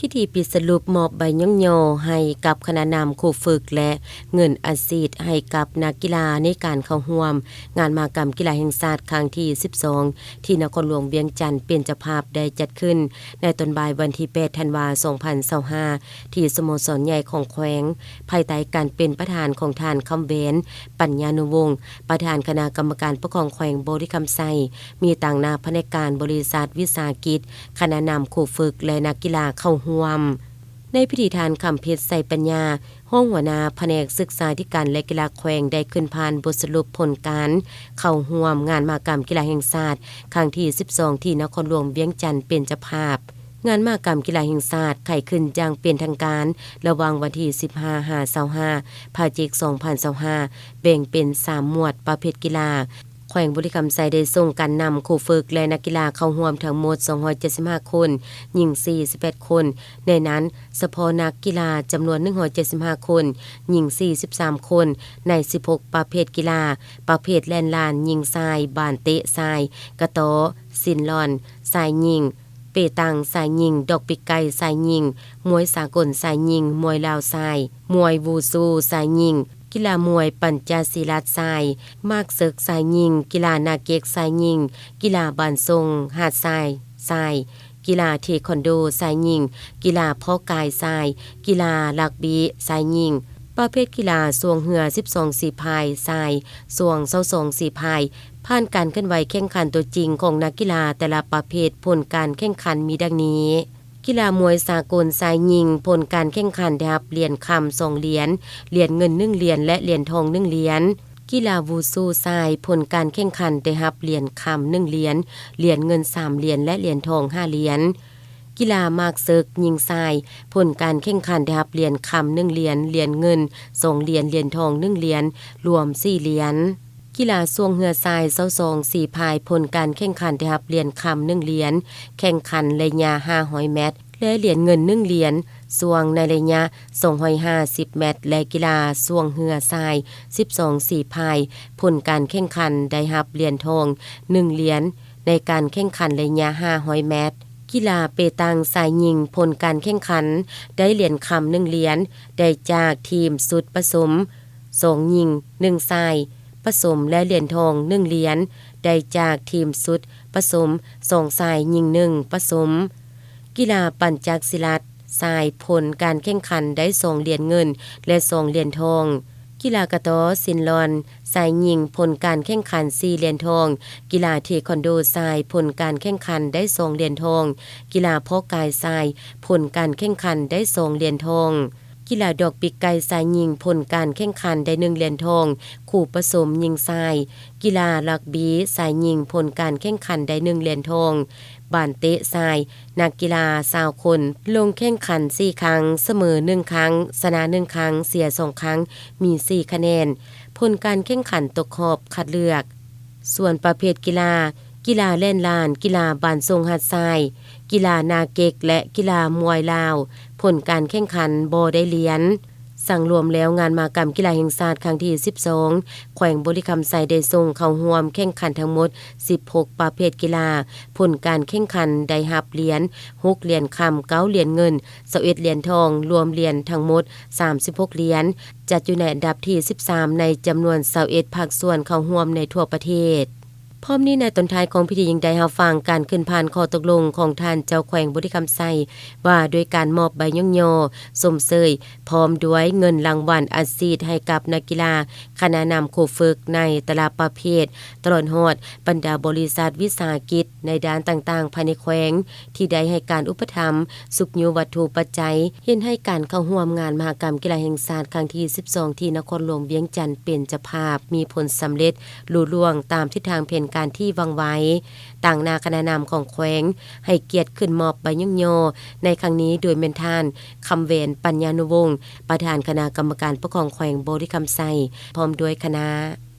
ພິທີປິດສະຫຼຸບມອບໃບຍ້ອງຍໍໃຫ້ກັບຄະນະນຳຄູຝຶກ ແລະ ເງິນອັດສີດໃຫ້ກັບນັກກິລາໃນການເຂົ້າຮ່ວມງານມະຫະກຳກິລາແຫ່ງຊາດຄັ້ງທີສິບສອງ ທີ່ນະຄອນຫຼວງວຽງຈັນເປັນເຈົ້າພາບ ໄດ້ຈັດຂຶ້ນໃນຕອນບ່າຍວັນທີແປດ ທັນວາ ສອງພັນຊາວຫ້າ ທີ່ສະໂມສອນໃຫຍ່ຂອງແຂວງ ພາຍໃຕ້ການເປັນປະທານຂອງທ່ານ ຄຳແຫວນ ປັນຍານຸວົງ ປະທານຄະນະກຳມະການປົກຄອງແຂວງບໍລິຄຳໄຊ, ມີຕາງໜ້າພະແນກການບໍລິສັດ, ວິສາຫະກິດ, ຄະນະນຳຄູຝຶກ ແລະ ນັກກິລາເຂົ້າຮ່ວມ. ໃນພິທີ ທ່ານ ຄຳເພັດ ໄຊປັນຍາ ຮອງຫົວໜ້າພະແນກສຶກສາທິການ ແລະ ກິລາແຂວງ ໄດ້ຂຶ້ນຜ່ານບົດສະຫຼຸບຜົນການເຂົ້າຮ່ວມງານມະຫະກຳກິລາແຫ່ງຊາດ ຄັ້ງທີສິບສອງ ທີ່ນະຄອນຫຼວງວຽງຈັນເປັນເຈົ້າພາບ. ງານມະຫະກຳກິລາແຫ່ງຊາດໄຂຂຶ້ນຢ່າງເປັນທາງການ ລະຫວ່າງວັນທີສິບຫ້າ ຫາ ຊາວຫ້າ ພະຈິກ ສອງພັນຊາວຫ້າ ແບ່ງເປັນສາມໝວດປະເພດກິລາ. ແຂວງບໍລິຄຳໄຊໄດ້ສົ່ງການນຳຄູຝຶກ ແລະ ນັກກິລາເຂົ້າຮ່ວມທັງໝົດ ສອງຮ້ອຍເຈັດສິບຫ້າຄົນ, ຍິງ ສີ່ສິບແປດຄົນ, ໃນນັ້ນ ສະເພາະນັກກິລາຈຳນວນ ໜຶ່ງຮ້ອຍເຈັດສິບຫ້າຄົນ, ຍິງ ສີ່ສິບສາມຄົນ ໃນ ສິບຫົກປະເພດກິລາ, ປະເພດແລ່ນລານຍິງຊາຍ, ບານເຕະຊາຍ, ກະຕໍ້, ຊິນລອນຊາຍຍິງ, ເປຕັງຊາຍຍິງ, ດອກປີກໄກ່ຊາຍຍິງ, ມວຍສາກົນຊາຍຍິງ, ມວຍລາວຊາຍ, ມວຍວູຊູຊາຍຍິງ, ກິລາມວຍປັນຈະສີລັດຊາຍ, ໝາກເສິກຊາຍຍິງ, ກິລາໜ້າເກັກຊາຍຍິງ, ກິລາບານຊົງຫາດຊາຍຊາຍ, ກິລາເທຄວັນໂດຊາຍຍິງ, ກິລາເພາະກາຍຊາຍ, ກິລາຣັກບີຊາຍຍິງ, ປະເພດກິລາຊ່ວງເຮືອສິບສອງສີພາຍຊາຍ, ຊ່ວງຊາວສອງສີພາຍ, ຜ່ານການເຄື່ອນໄຫວແຂ່ງຂັນຕົວຈິງຂອງນັກກິລາແຕ່ລະປະເພດ, ຜົນການແຂ່ງຂັນມີດັ່ງນີ້: ກິລາມວຍສາກົນຊາຍຍິງ, ຜົນການແຂ່ງຂັນໄດ້ຮັບຫຼຽນຄຳສອງຫຼຽນ, ຫຼຽນເງິນໜຶ່ງຫຼຽນ ແລະ ຫຼຽນທອງໜຶ່ງຫຼຽນ. ກິລາວູຊູຊາຍ, ຜົນການແຂ່ງຂັນໄດ້ຮັບຫຼຽນຄຳໜຶ່ງຫຼຽນ, ຫຼຽນເງິນສາມຫຼຽນ ແລະ ຫຼຽນທອງຫ້າຫຼຽນ. ກິລາໝາກເສິກຍິງຊາຍ, ຜົນການແຂ່ງຂັນໄດ້ຮັບຫຼຽນຄຳໜຶ່ງຫຼຽນ, ຫຼຽນເງິນສອງຫຼຽນ, ຫຼຽນທອງໜຶ່ງຫຼຽນ, ລວມສີ່ຫຼຽນ. ກິລາຊ່ວງເຮືອຊາຍຊາວສອງສີພາຍ, ຜົນການແຂ່ງຂັນໄດ້ຮັບຫຼຽນຄຳໜຶ່ງຫຼຽນ, ແຂ່ງຂັນໄລຍະຫ້າຮ້ອຍແມັດ ແລະ ຫຼຽນເງິນໜຶ່ງຫຼຽນ, ຊ່ວງໃນໄລຍະສອງຮ້ອຍຫ້າສິບແມັດ ແລະ ກິລາຊ່ວງເຮືອຊາຍສິບສອງສີພາຍ, ຜົນການແຂ່ງຂັນໄດ້ຮັບຫຼຽນທອງໜຶ່ງຫຼຽນ ໃນການແຂ່ງຂັນໄລຍະຫ້າຮ້ອຍແມັດ. ກິລາເປຕັງຊາຍຍິງ, ຜົນການແຂ່ງຂັນໄດ້ຫຼຽນຄຳໜຶ່ງຫຼຽນ, ໄດ້ຈາກທີມຊຸດປະສົມສອງຍິງໜຶ່ງຊາຍປະສົມ ແລະ ຫຼຽນທອງໜຶ່ງຫຼຽນ ໄດ້ຈາກທີມຊຸດປະສົມສອງຊາຍຍິງໜຶ່ງປະສົມ. ກິລາປັນຈັກສີລັດຊາຍ, ຜົນການແຂ່ງຂັນໄດ້ສອງຫຼຽນເງິນ ແລະ ສອງຫຼຽນທອງ. ກິລາກະຕໍ້ຊິນລອນຊາຍຍິງ, ຜົນການແຂ່ງຂັນສີ່ຫຼຽນທອງ. ກິລາເທຄວັນໂດຊາຍ, ຜົນການແຂ່ງຂັນໄດ້ສອງຫຼຽນທອງ. ກິລາເພາະກາຍຊາຍ, ຜົນການແຂ່ງຂັນໄດ້ສອງຫຼຽນທອງ. ກິລາດອກປີກໄກ່ຊາຍຍິງ, ຜົນການແຂ່ງຂັນໄດ້ໜຶ່ງຫຼຽນທອງ, ຄູ່ປະສົມຍິງຊາຍ. ກິລາຣັກບີຊາຍຍິງ, ຜົນການແຂ່ງຂັນໄດ້ໜຶ່ງຫຼຽນທອງ. ບານເຕະຊາຍ, ນັກກິລາຊາວຄົນ ລົງແຂ່ງຂັນສີ່ຄັ້ງ, ສະເໝີໜຶ່ງຄັ້ງ, ຊະນະໜຶ່ງຄັ້ງ, ເສຍສອງຄັ້ງ, ມີສີ່ຄະແນນ. ຜົນການແຂ່ງຂັນຕົກຮອບຄັດເລືອກ. ສ່ວນປະເພດກິລາ, ກິລາແລ່ນລານ, ກິລາບານຊົງຫາດຊາຍ, ກິລາໜ້າເກັກ ແລະ ກິລາມວຍລາວ, ຜົນການແຂ່ງຂັນບໍ່ໄດ້ຫຼຽນ. ສັງລວມແລ້ວ, ງານມະຫະກຳກິລາແຫ່ງຊາດຄັ້ງທີສິບສອງ ແຂວງບໍລິຄຳໄຊໄດ້ສົ່ງເຂົ້າຮ່ວມແຂ່ງຂັນທັງໝົດສິບຫົກປະເພດກິລາ. ຜົນການແຂ່ງຂັນໄດ້ຮັບຫຼຽນຫົກຫຼຽນຄຳ, ເກົ້າຫຼຽນເງິນ, ຊາວເອັດຫຼຽນທອງ, ລວມຫຼຽນທັງໝົດສາມສິບຫົກຫຼຽນ, ຈັດຢູ່ໃນອັນດັບທີສິບສາມ ໃນຈຳນວນຊາວເອັດພາກສ່ວນເຂົ້າຮ່ວມໃນທົ່ວປະເທດ. ພ້ອມນີ້, ໃນຕອນທ້າຍຂອງພິທີ ຍັງໄດ້ຮັບຟັງການຂຶ້ນຜ່ານຂໍ້ຕົກລົງຂອງທ່ານເຈົ້າແຂວງບໍລິຄຳໄຊ ວ່າດ້ວຍການມອບໃບຍ້ອງຍໍຊົມເຊີຍ ພ້ອມດ້ວຍເງິນລາງວັນອັດສີດໃຫ້ກັບນັກກິລາ, ຄະນະນຳຄູຝຶກໃນແຕ່ລະປະເພດ, ຕະຫຼອດຮອດບັນດາບໍລິສັດວິສາຫະກິດໃນດ້ານຕ່າງໆພາຍໃນແຂວງ ທີ່ໄດ້ໃຫ້ການອຸປະຖຳ, ຊຸກຍູ້ວັດຖຸປັດໄຈ, ເຮັດໃຫ້ການເຂົ້າຮ່ວມງານມະຫະກຳກິລາແຫ່ງຊາດຄັ້ງທີສິບສອງ ທີ່ນະຄອນຫຼວງວຽງຈັນເປັນເຈົ້າພາບ ມີຜົນສຳເລັດລຸລ່ວງຕາມທິດທາງແຜນການທີ່ວາງໄວ້. ຕາງໜ້າຄະນະນຳຂອງແຂວງ ໃຫ້ກຽດຂຶ້ນມອບໃບຍ້ອງຍໍໃນຄັ້ງນີ້ໂດຍແມ່ນທ່ານ ຄຳແຫວນ ປັນຍານຸວົງ ປະທານຄະນະກຳມະການປົກຄອງແຂວງບໍລິຄຳໄຊ ພ້ອມດ້ວຍຄະນະ.